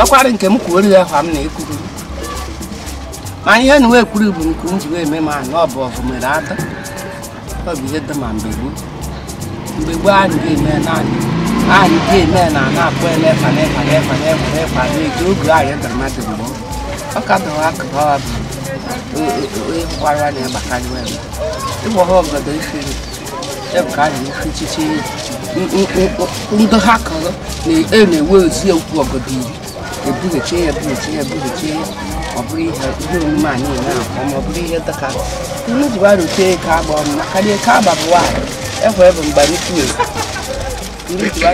Ọkwara nke m kwuoro ya kwa m na-ekwuru ma ihe na ekwuru bụ nke m ji wee eme ma na ọ bụ ọvụ mere ada ọ bụ ihe dị ma mgbe gboo mgbe gboo anyị ga-eme naanị anyị ga-eme na na-akpọ elefa n'efa n'efa n'efa n'efa n'eji oge anyị dara mmadụ mgbe ọ ka dọwa akụkọ ọ bụ ịhụkwara na ịgbakarị wee ịgbọ ha ọgọdọ ifere ebe ka anyị ife chichi ndị ha kọrọ na-ewe ozi okwu ọgọdọ iri ebughachi ya ebughachi ya ebughachi ya ọ bụrụ ihe omume anyị na-akpọ ma ọ bụrụ ihe dịka unu jiwa rute eke agba ọnụ na karịa eke agba bụ nwaanyị ekwe bụ mgbe anyị kwuo unu jiwa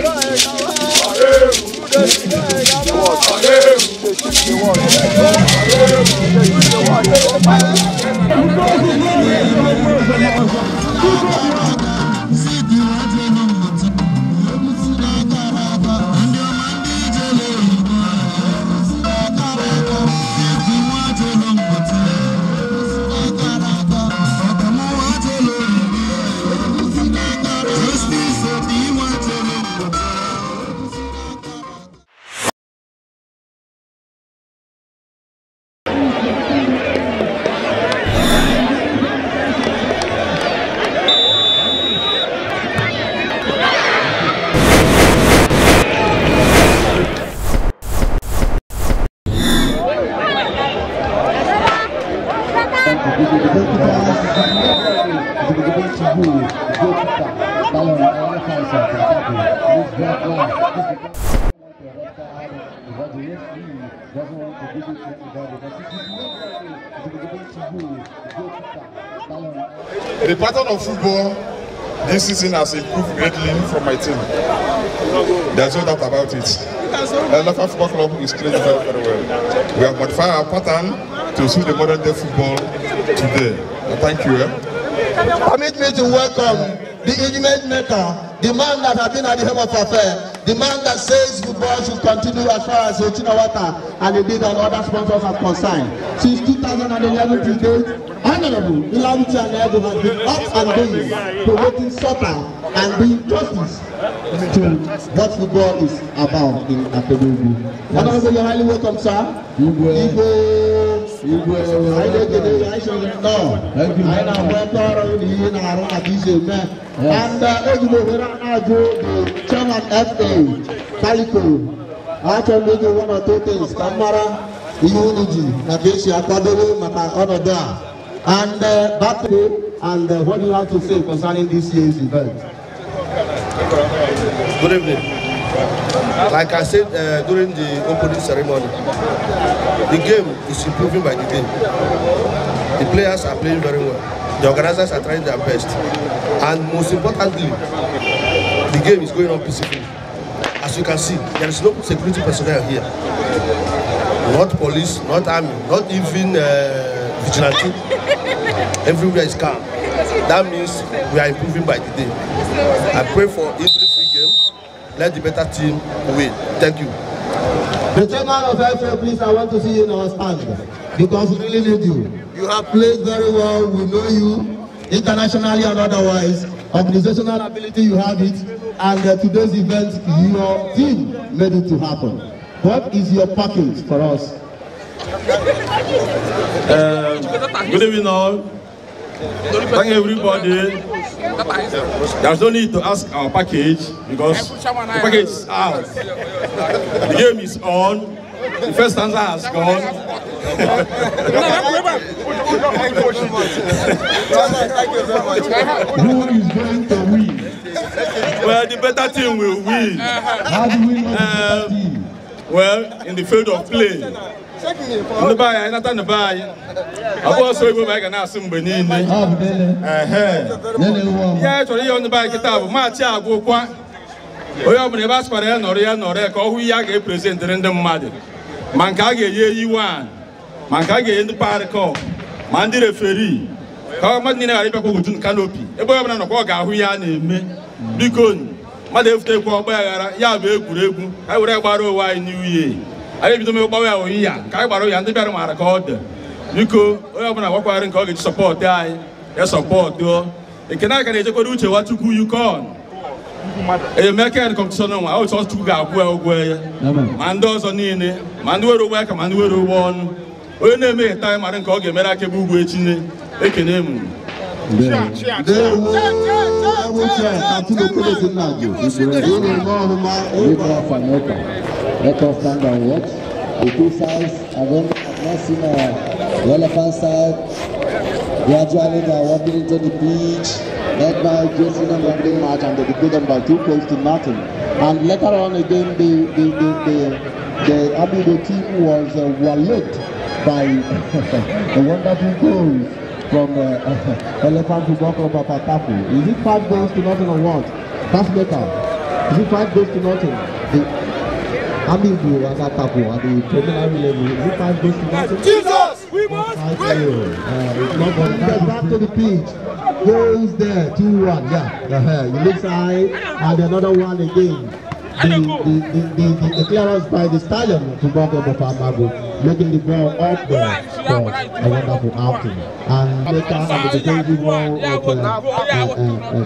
The pattern of football this season has improved greatly from my team. There's no doubt about it. Elephant Football Club is playing very, very well. We have modified our pattern to suit the modern day football today. Thank you. Permit me to welcome the image maker, the man that has been at the helm of affairs, the man that says football should continue as far as Ochinawata and indeed all other sponsors are concerned. Since 2011 to date, Honorable Ilabuchi Anaego has been up and doing, promoting soccer and doing justice to what football is about in Akegbe. Honorable, you're highly welcome, sir. Igwe. Igwe. And the chairman FA, Kaliko, I can do one or two things. Kamara, Unity, Nageshi, Akwadoro, Maka, Onoda. And back to and what do you have to say concerning this year's event? Good evening. Like I said during the opening ceremony, the game is improving by the day. The players are playing very well. The organizers are trying their best. And most importantly, the game is going on peacefully. As you can see, there is no security personnel here. Not police, not army, not even vigilante. Everywhere is calm. That means we are improving by the day. I pray for every free game. Let the better team win. Thank you. The chairman of FA, please, I want to see you in our stand because we really need you. You have played very well. We know you internationally and otherwise. Organizational ability, you have it. And today's event, your team made it to happen. What is your package for us? Good evening all. Thank everybody. There's no need to ask our package because the package is out. The game is on. The first stanza has gone. Who is going to win? Well, the better team will win. How do we know the better team? Well, in the field of play. Ndị be anyị nata ndị be anyị ọ bụ ọsọ igwe anyị ga na-asụ mgbe niile. Ihe anyị chọrọ ihe ndị be anyị kịta bụ maachị agwụkwa onye ọbụla ebe a sịkwara ya nọrọ ya nọrọ ya ka ọ hụ ihe a ga-eprezentịrị ndị mmadụ ma nke a ga-enye eyi wan ma nke a ga-enye ndị parịkọp ma ndị referi ka mmadụ niile ghara ịbịakwa uju kanopi ebe onye ọbụla nọkwa ọ ga-ahụ ihe a na-eme. Biko mmadụ efutekwa ọgba aghara ya bụ egwuregwu ka anyị were gbara onwe anyị n'ihe anyị ebido mee gbawa ya oyi ya ka anyị gbara ya ndị bịara mara ka ọ dị. Biko onye ọbụla gwakwarị nke ọ ga-eji sọpọtụ anyị ya sọpọtụ Ekene aka na-ejekwara uche Nwachukwu Yukon. Enyemaka ya kọmpetishọn nwa ọ chọọ Chukwu ga-akwụ ya ụgwọ ya. Ma ndị ọzọ niile, ma ndị were ụgbọ aka ma ndị were ụgbọ ọnụ. Onye na-emegheta anyị mara nke ọ ga-emere aka ebe ugwu echi ne. Ekene m. Let us stand and watch. The two sides are going not seen the elephant side. Gradually they are walking into the pitch, led by Jason and the match, and they defeat them by 2-0. And later on again, the Amaigbo team was walloped by the wonderful goals from Elephant Football Club of Atapu. Is it 5-0 or what? Pass maker. Is it 5-0? The Amaigbo and Atapu at the preliminary level. Is it 5-0? Jesus! We must win! Get back to the pitch. Goes there, 2-1. Yeah, he looks high, and another one again. The clearance by the Stallion Football Club of Amago, making the ball up there for a wonderful outing. And later on the defensive wall of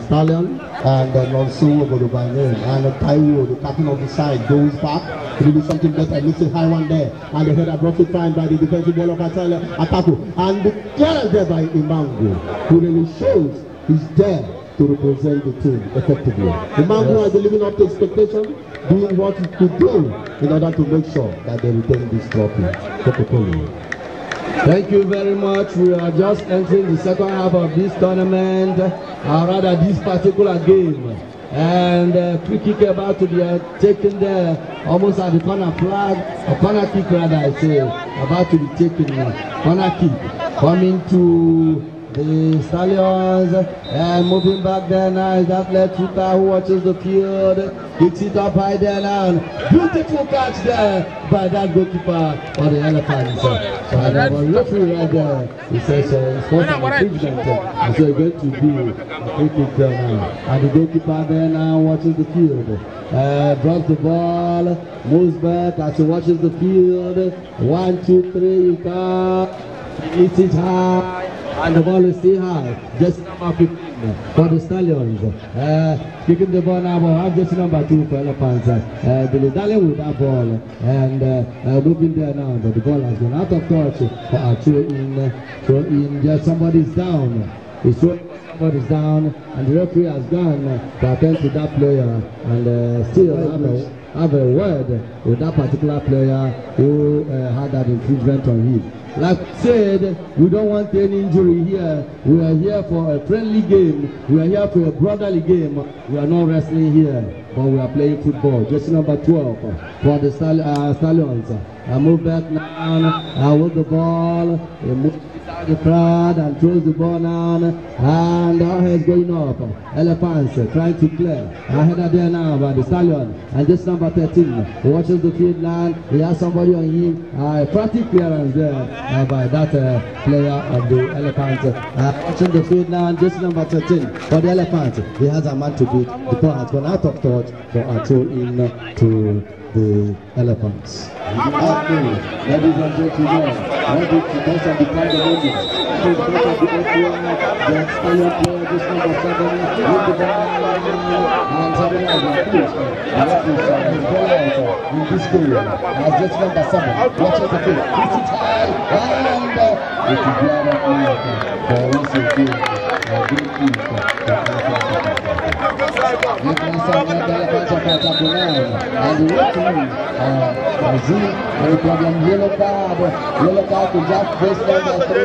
Stallion and Nonso Obodo by name, and Taiwo, the captain of the side, goes back to do something better. Looks a high one there, and the header brought it fine by the defensive wall of Ataku, and the clearance there by Imango, who really shows he's there to represent the team effectively. The man who has been living up to expectation, doing what he could do in order to make sure that they retain this trophy. Thank you very much. We are just entering the second half of this tournament, or rather this particular game. And free kick about to be taken there, almost at the corner flag, or corner kick rather I say, about to be taken. Corner kick coming to the Stallions, and moving back there now is that left footer who watches the field, kicks it up high there now. Beautiful catch there by that goalkeeper for the Elephants. So the referee right there, he says it's not an improvement, and so it's going to be a free kick there now. And the goalkeeper there now watches the field, drops the ball, moves back as he watches the field. 1, 2, 3, you got it is high. And the ball is still high. Just number 15 for the Stallions. Kicking the ball now, but have just number 2 for Elephants. Dilly-dally with that ball and moving there now, but the ball has gone out of touch for a throw in. Throw in, just somebody's down. He's throwing, somebody's down, and the referee has gone to attend to that player, and still have a word with that particular player who had that infringement on him. Like I said, we don't want any injury here. We are here for a friendly game. We are here for a brotherly game. We are not wrestling here, but we are playing football. Jersey number 12 for the Stallions. I move back now with the ball. He moves the crowd and throws the ball down, and our heads going up. Elephants trying to clear. Ahead there now by the Stallion, and this number 13 watches the field line. He has somebody on him. Frantic clearance there by that player of the Elephants. Watching the field line, this number 13 for the Elephants. He has a man to beat. The ball has gone out of touch for a throw in to the Elephants. Ladies and gentlemen, ready to test and become the moment. The Stallion player, this number 7, with the ball, and 7 has been pushed. The referee has ball out in this goal. As this number 7, watches the field, hits it high, and it is out of for once again, a good kick for and the referee, no problem. Yellow card to Jack Best number 3.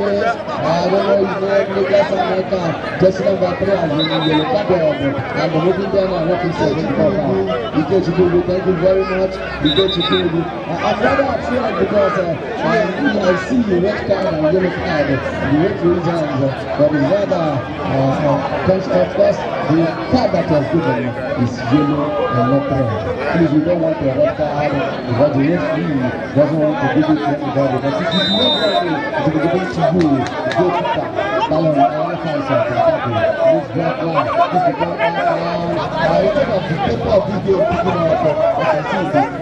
I don't know his name, Lucas America. Just number 3 has been yellow card. And moving down and referee says, Ikechukwu, thank you very much. Ikechukwu, I'm rather upset because I see the red card and yellow card. The referee's hands, but it's rather, of course, the card that was given is yellow and not red. Please, we don't want a red card because the referee doesn't want to give it to anybody. But it is not ready to be given to you, the goalkeeper. Talon, Elephants of Kentucky. This black line, this is the black line. Instead of the paper of this game picking up, I can see this.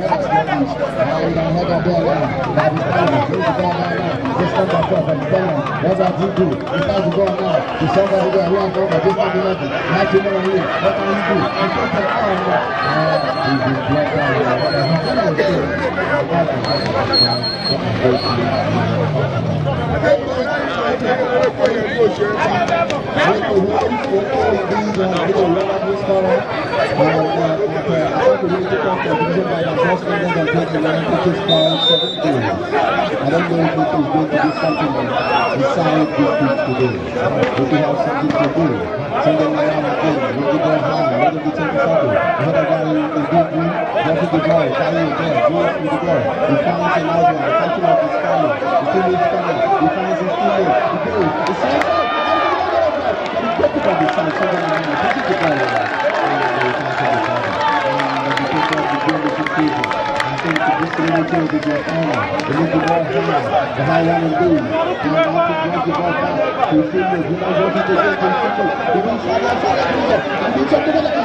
I don't know if it is going to be something inside this pitch today. We do have something to do. Sunday night again, we will go high, we will be taking something. Another guy is good, dropping the ball, carrying again, goes with the ball. He finds another one, the captain of his family. The teammate is coming, he finds his teammate, he goes, he signs up, and he gets it on the side, Sunday night, he the ball. And they cancel the ball. And the people of the game is season. I think this community will be their honor. They need the ball high, the high one and two. They are about to drop the ball back to his teammate. He now goes into the game to his teammate. He wants Salah, Salah, and he took the ball.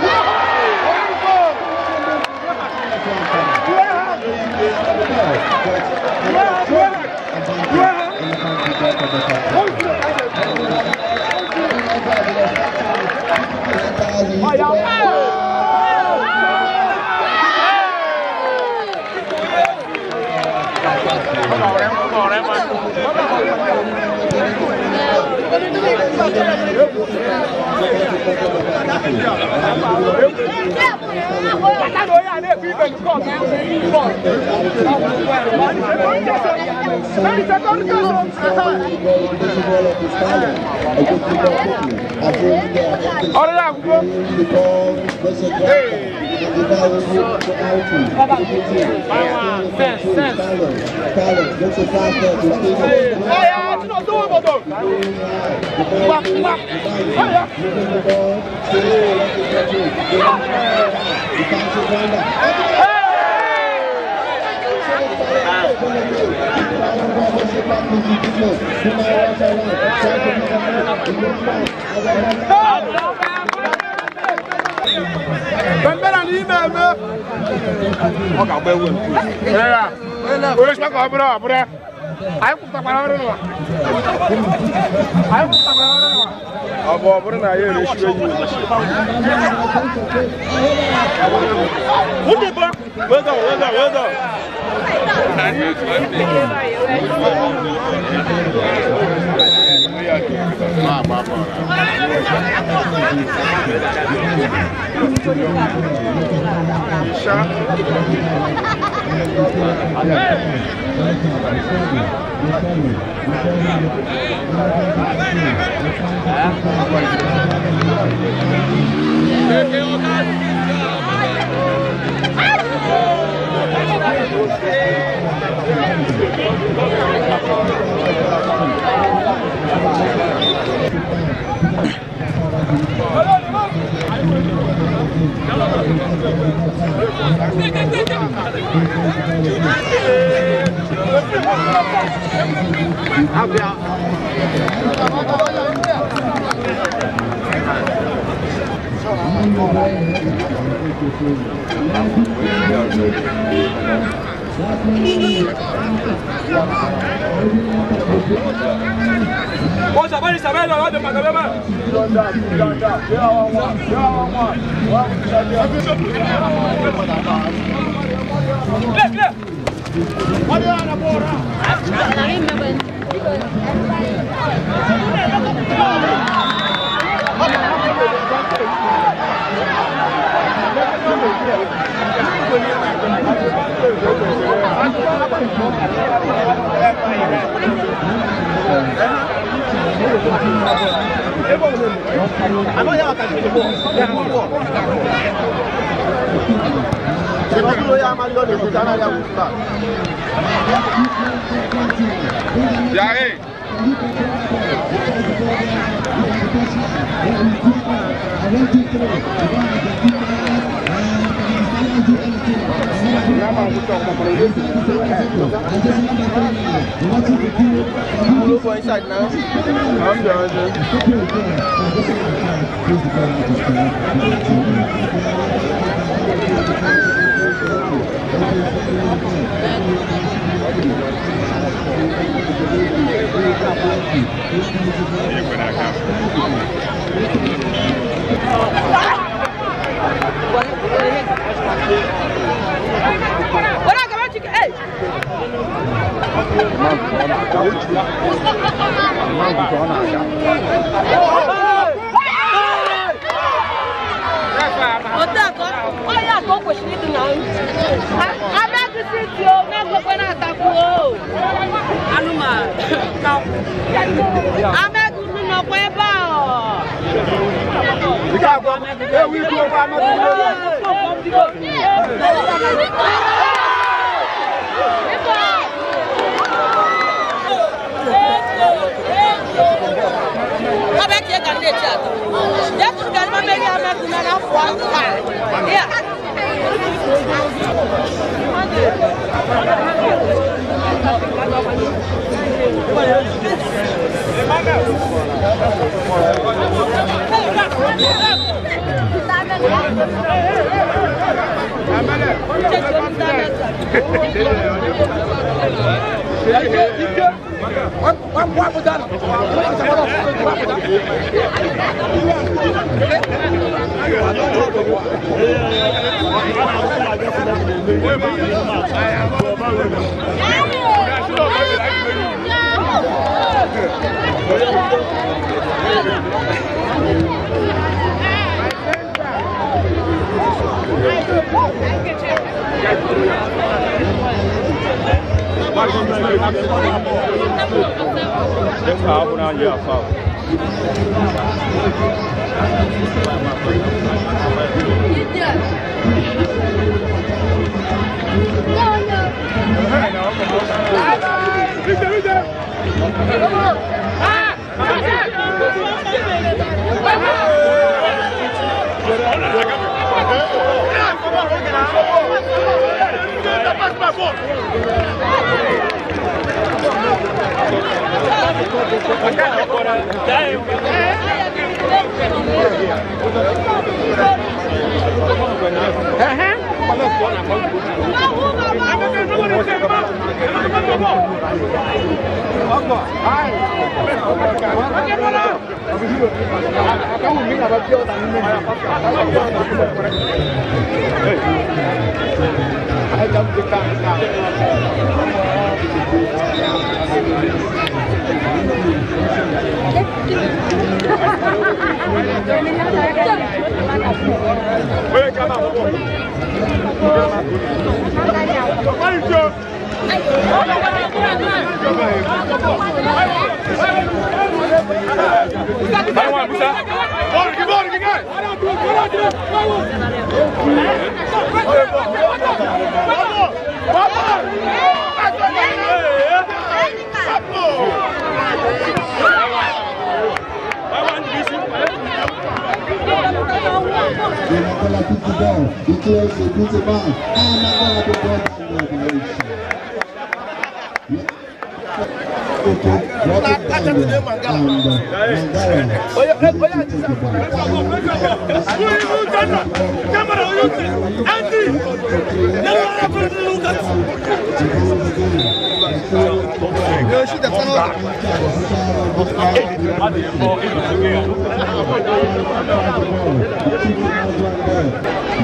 Well done, well done, well done.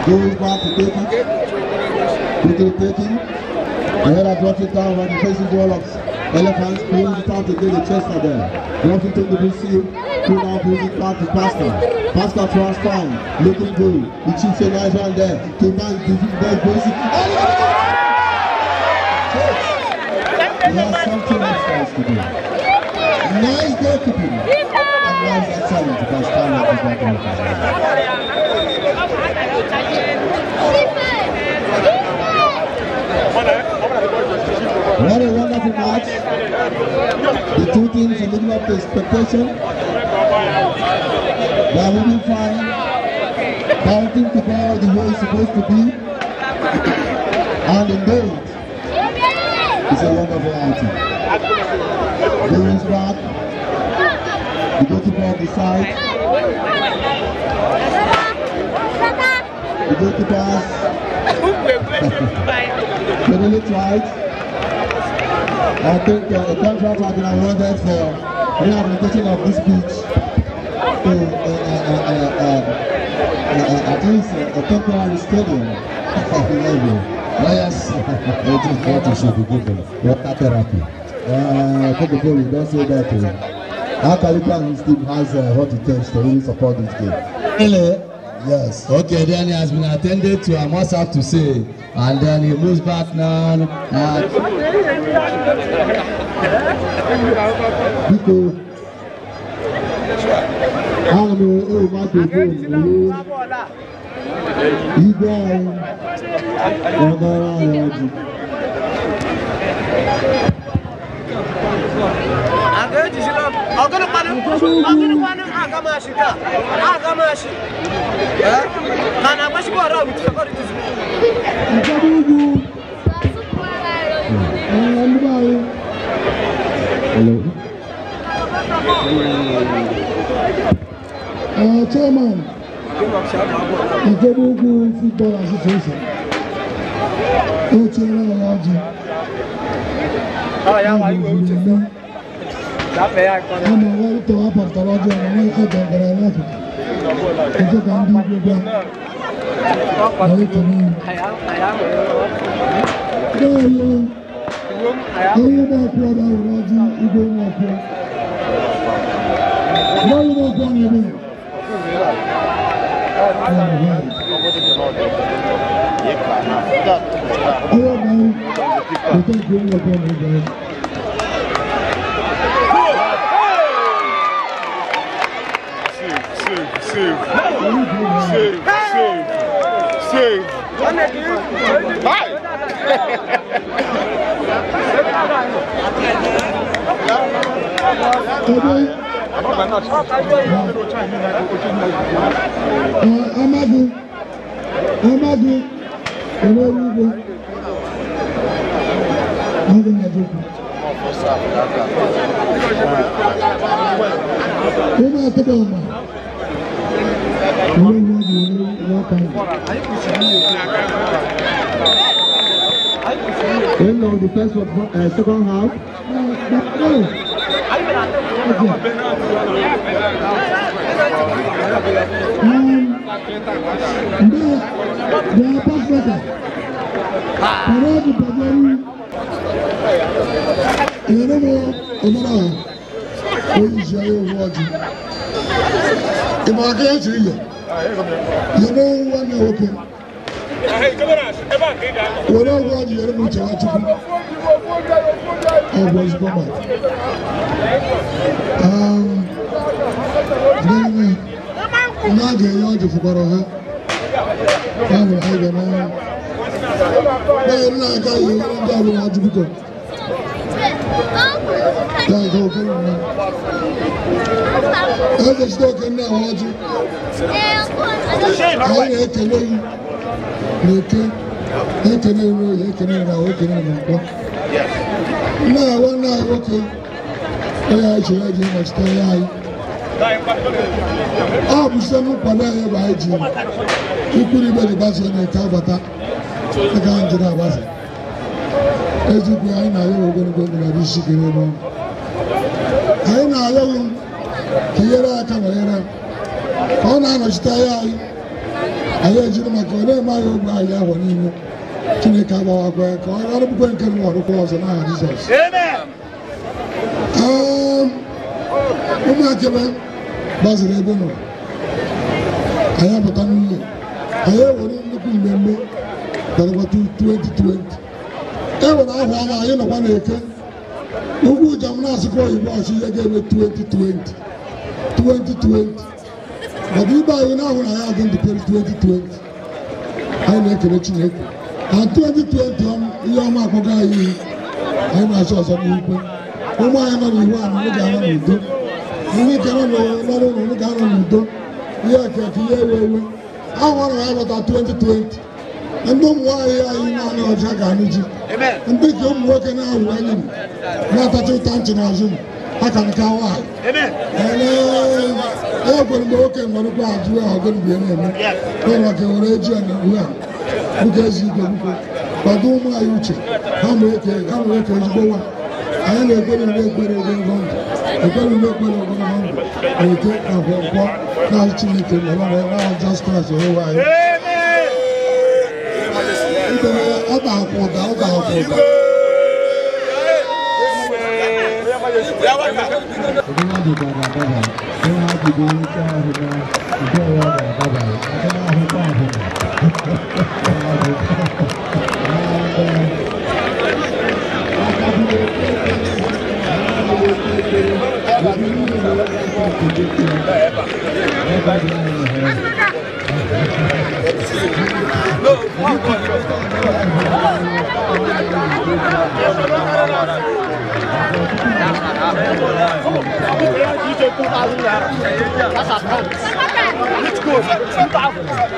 Goes back to take it. Quickly taking. Ahead of drops it down by the facing goal of Elephants. Pulls it out to get the Chester there. Drops it to the BC. Who now pulls it back to Pascal. Pascal transform. Looking good. He chips a nice one there. To man, defeat BC. He has something else to do. Nice goalkeeping. And nice excellent by Stanley. What a wonderful match. The two teams are living up to expectation. They are moving fine. Bouncing the ball the way it's supposed to be. And indeed, it's a wonderful outing. Goes back. The goalkeeper on the side. The goalkeepers. They really tried. I think a contract has been awarded for rehabilitation of this pitch to at least a temporary stadium level. Yes, it is what you should be given. Water therapy. Kobokoli, don't say that. Akalipa and his team has what it takes to really support this game. Really? Yes. Okay, then he has been attended to, I must have to say. And then he moves back now. Biko, Hello. Chairman, Ikebugu Football Association, Save. Bye. Amadu, End of the first second half. And 2020, Anyị na-ekwere ule ekpere ogologo ndụ, ekwere ule ekpere ogologo ndụ, eke nakwa nkwọ n'ahụ Chineke na n'aha Jizọs Kraịst onyenwe anyị. Ọ ga-akwụ ụda, ọ ga-akwụ ụda. Let's go. 2,000. Let's go. 2,000.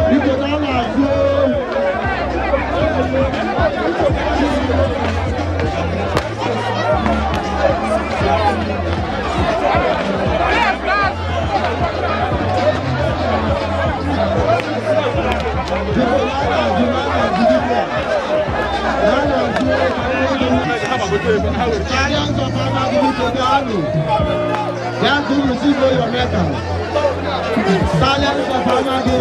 Biko na a na-azụ. Stallions of Amagu biko bịanụ. Bịa ka unu receive your medal. Stallions of Amagu.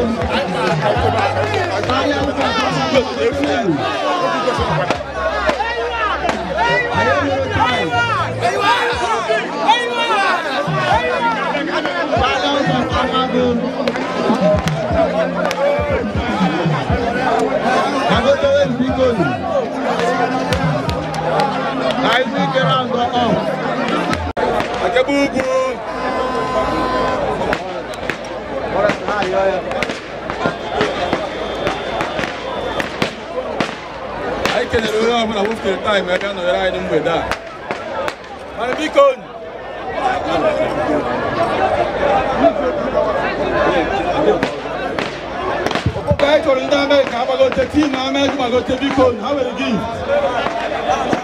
Stallions of Amagu. Stallions of Amagu. Agotewe biko nụ. Isaac round up. Akebe Ugwu. Anyị kenere onye ọbụla wepụtere taịm ebe a nọnyere anyị na mgbede a. Mana biko ọkpụkpọ anyị chọrọ ndị Amerịka agbagote tiim Amerịka gbagote biko ha were gift.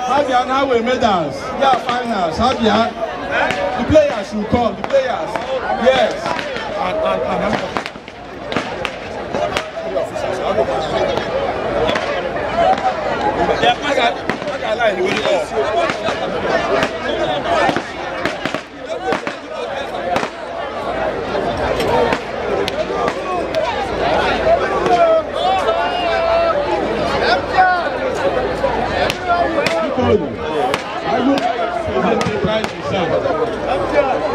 Ha bịa na ha were medals. Ya finals ha bịa. The players should come, the players. Yes. I will present the prize yourself.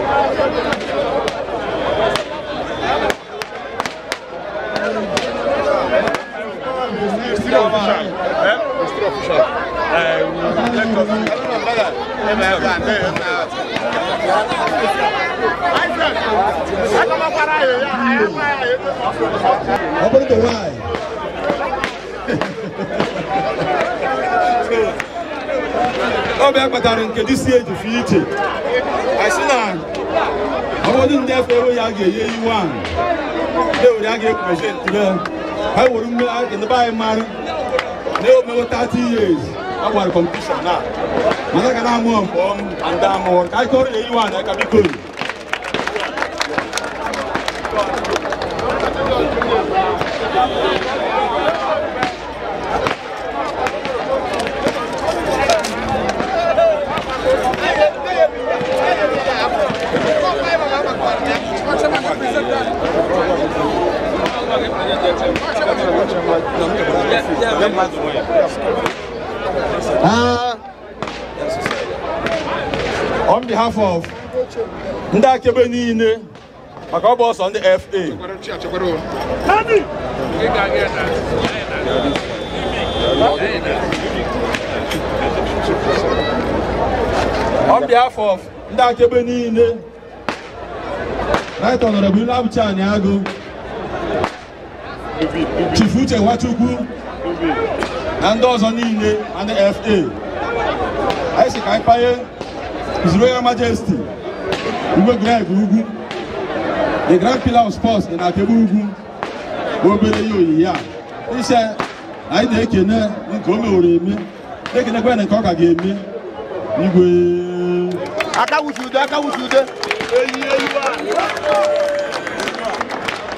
Open the wine. Ọ bịa kpatara nke dị si eji fi iche. Asị na ọbọdụ ndị afọ ewe ya ga-enye iwu ahụ. Ndị ewere ya ga-eprezentị ya. Ha were mme ndị be anyị mara na omewe 30 years a gbara competition na. Mana ka na-amụ nke ọm na ndị amụọ ka anyị kọrọ ya iwu ahụ aka biko. On behalf of ndị Akebe niile maka ọ bụ ọsọ ndị FA. On behalf of ndị Akebe niile, Right Honorable Labuchi Aniago, Chief Uche Nwachukwu na ndị ọzọ niile na ndị FA. Anyị sị ka anyị kpanye His Royal Majesty Igwe Greg Ugwu, the Grand Pillar of Sports in Akebe Ugwu, bụ obere ihe oyiyi a. Ise anyị na-ekene nke o meworo eme, na-ekenekwa nke ọ ka ga-eme. Igwe Aka wuchi ude, aka wuchi ude.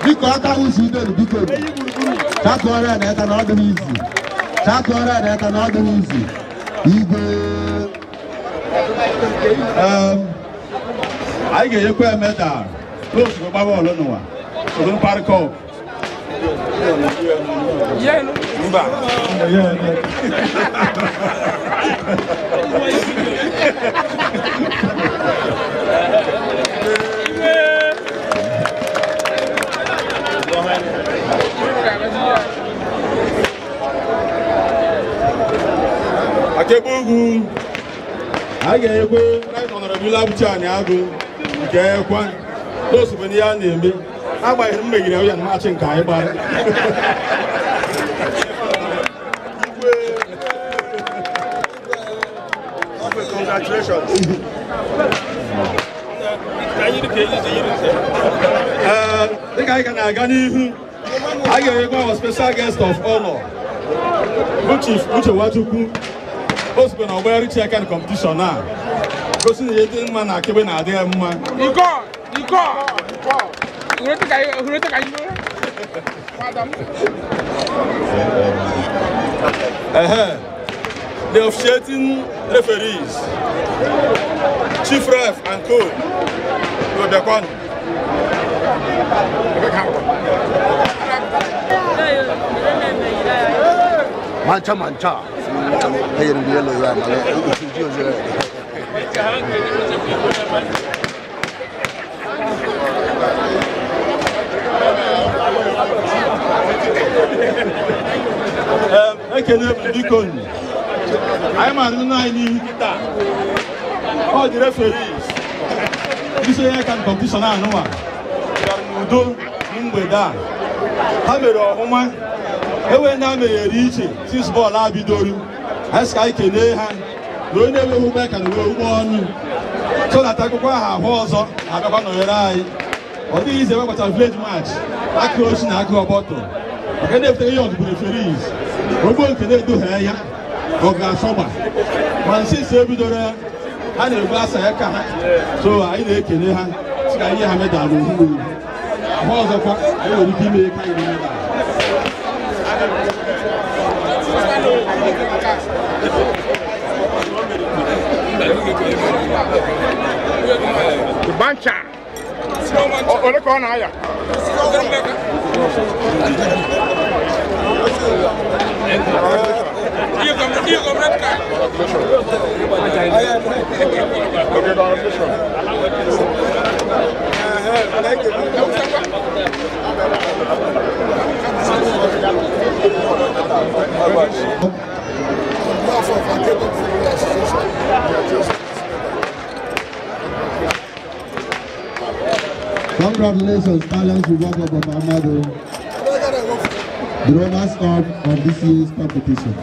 Biko aka wuchi ude biko. Chakọrọ ya na-eka na ọ dịghị izi. Chakọrọ ya na-eka na ọ dịghị izi. Igwe. Anyị ga-enyekwa ya medal n'osogbo gba bọọlụ n'ụwa, soro mkparị kọp. Mba. Akebe Ugwu, anyị ga-enyekwe Right Honorable Labuchi Aniago nke ekwe n'osogbo n'ihe a na-eme agbanyeghị mmegide ya na maachị nke anyị gbara. Congratulations. Dịka anyị ka na-aga n'ihu, a ga-enyekwa our special guest of honor, bụ Chief Uche Nwachukwu. O sikwa na ọgbara Chiakan competition a gosi na ihe dị mma na akebe na-adịghị mma. The officiating referees, Chief Ref and Co. Obiakwan. Mancha mancha. Ekene biko anyị ma nụ anyị n'ihu kịta ọ dị referees isi onye ka competition anụwa bịara n'udo mgbede a ha mere ọhụma enwe na meghere iche since bọọlụ a bidoro anyị sị ka anyị kelee ha na onye enweghị ụgbọ ka na uwe ụgbọ ọnụ so that akwụkwọ ahụ ahụ ọzọ na-abịakwa nọnyere anyị. Ọ dịghị ize ewekwacha village match aka ochi na aka ọbọtọ maka na-ebutere ihe ọgụgụ referees ogbo nke na-edoghị ya ọ ga-asọgba ma nsị si ebidoro ha na-egbu asa ya ka ha so anyị na-ekele ha sị ka ihe ha medalụ ugbu ahụ ọzọkwa anyị nwere ike ime ka anyị na-emedalụ. Bancha. Ole ka ọ na-aya? Congratulations, Stallions Football Club of Amado, the runners-up of this year's competition.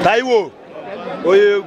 Taiwo, oye.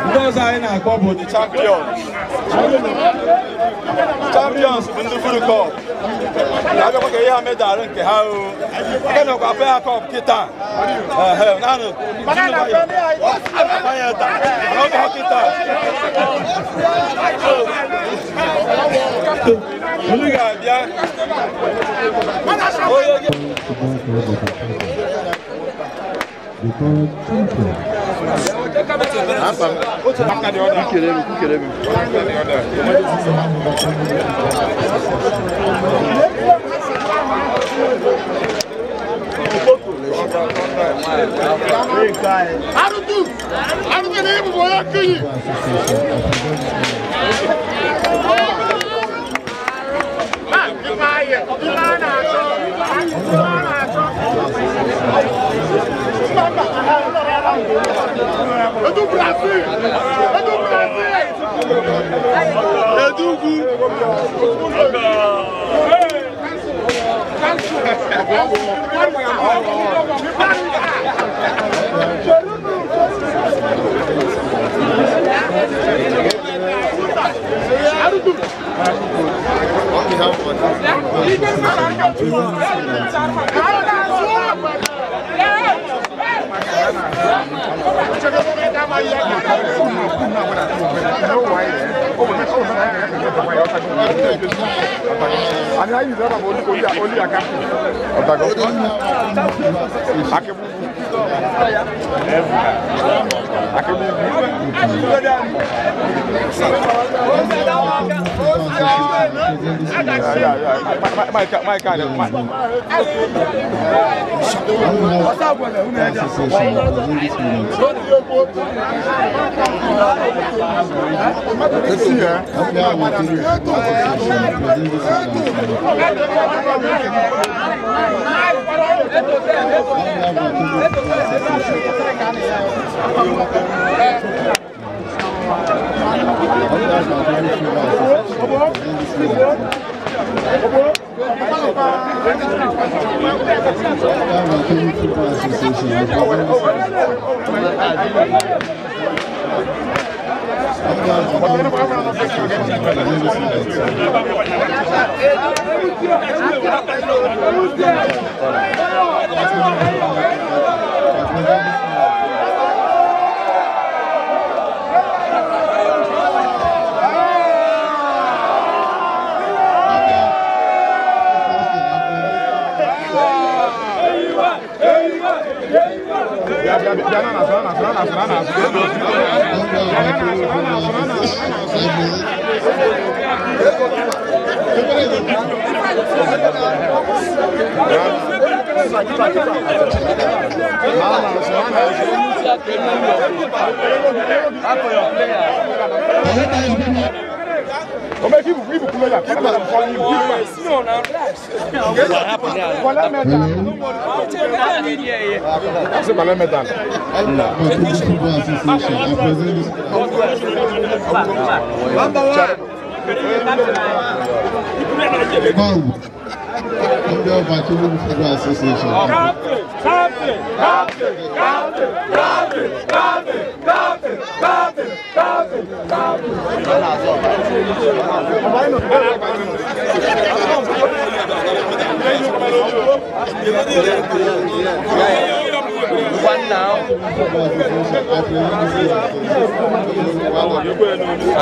Ndị ọzọ anyị na-akpọ bụ the champions. Champions bụ ndị furu cup. Na-abịakwa ka ihe ha medalụ nke ha o. Aka nọkwa apụ ya cup kịta. Naanị kịta. Unu ga-abịa. The current champion. É do Brasil! É do Brasil! É do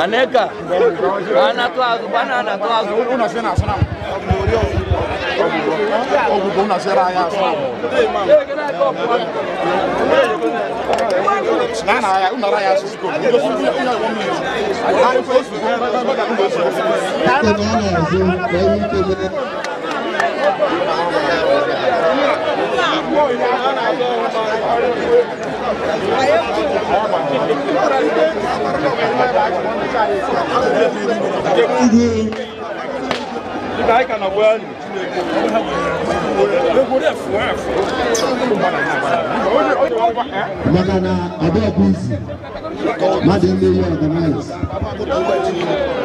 Aneka, ana tuazu, Maka na ọdọ izi mmadụ ime ihe ọganize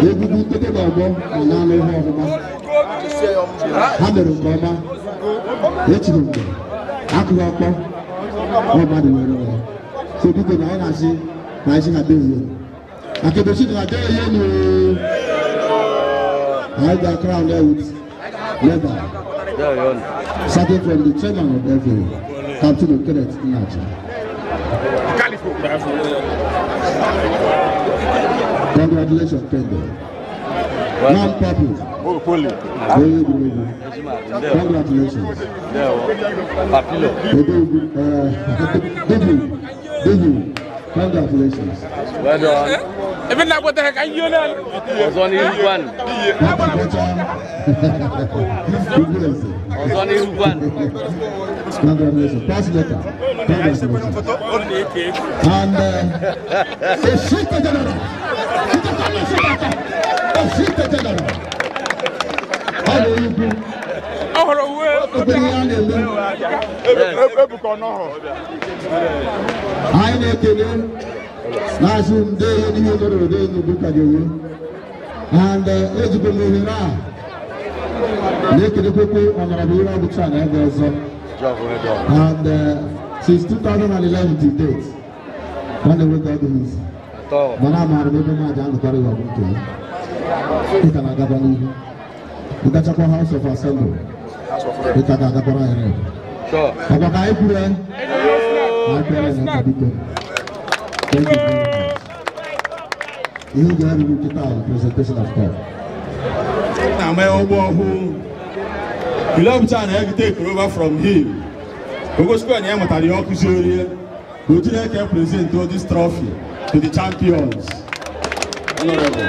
egwugwu ntote na ọgbọ ma na-alụ ihe ọfụma. Ha mere nke ọma, echiri mgbe, akụghị ọkpọ, ọ mmadụ nwere ya. So biko na anyị na-asị na anyị si na dezie. Akebochi na dee ihe nụ. Anyị ga-crown there with leather. Starting from the chairman of FA, Captain Kenneth Nnaji. Congratulations, Kende. Non-purple. Congratulations. David, congratulations. Well done. Even now, what the heck are you doing? Congratulations. Pass letter. Congratulations. And the Shita General. The Shita General. I and and since 2011 to date, when they went out his House of Assembly. Sure. Thank you very much. You get the presentation of God. We love to take over from him. We go present this trophy to the champions. Honorable.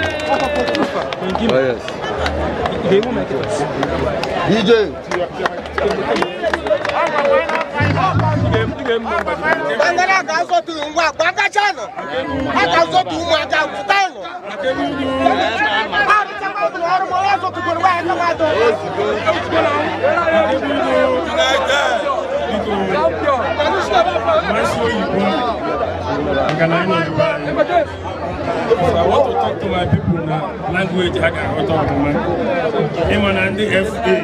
Oh, yes. DJ. I want to talk to my people now. Language I can talk to my and the FA.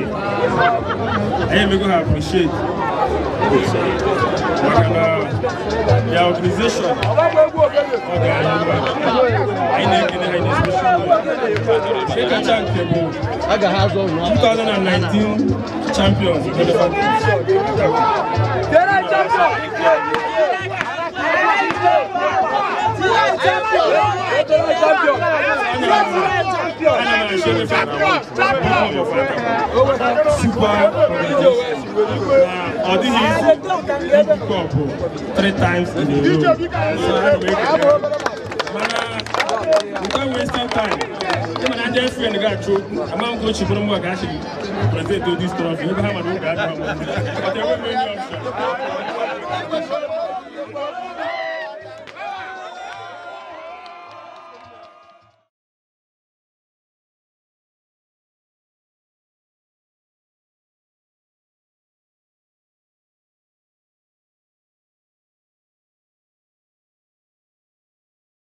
I am going to appreciate the organization. I 2019 champions. Super 3 times in a row. Without wasting time, I'm just friend got through. I'm going to present this trophy.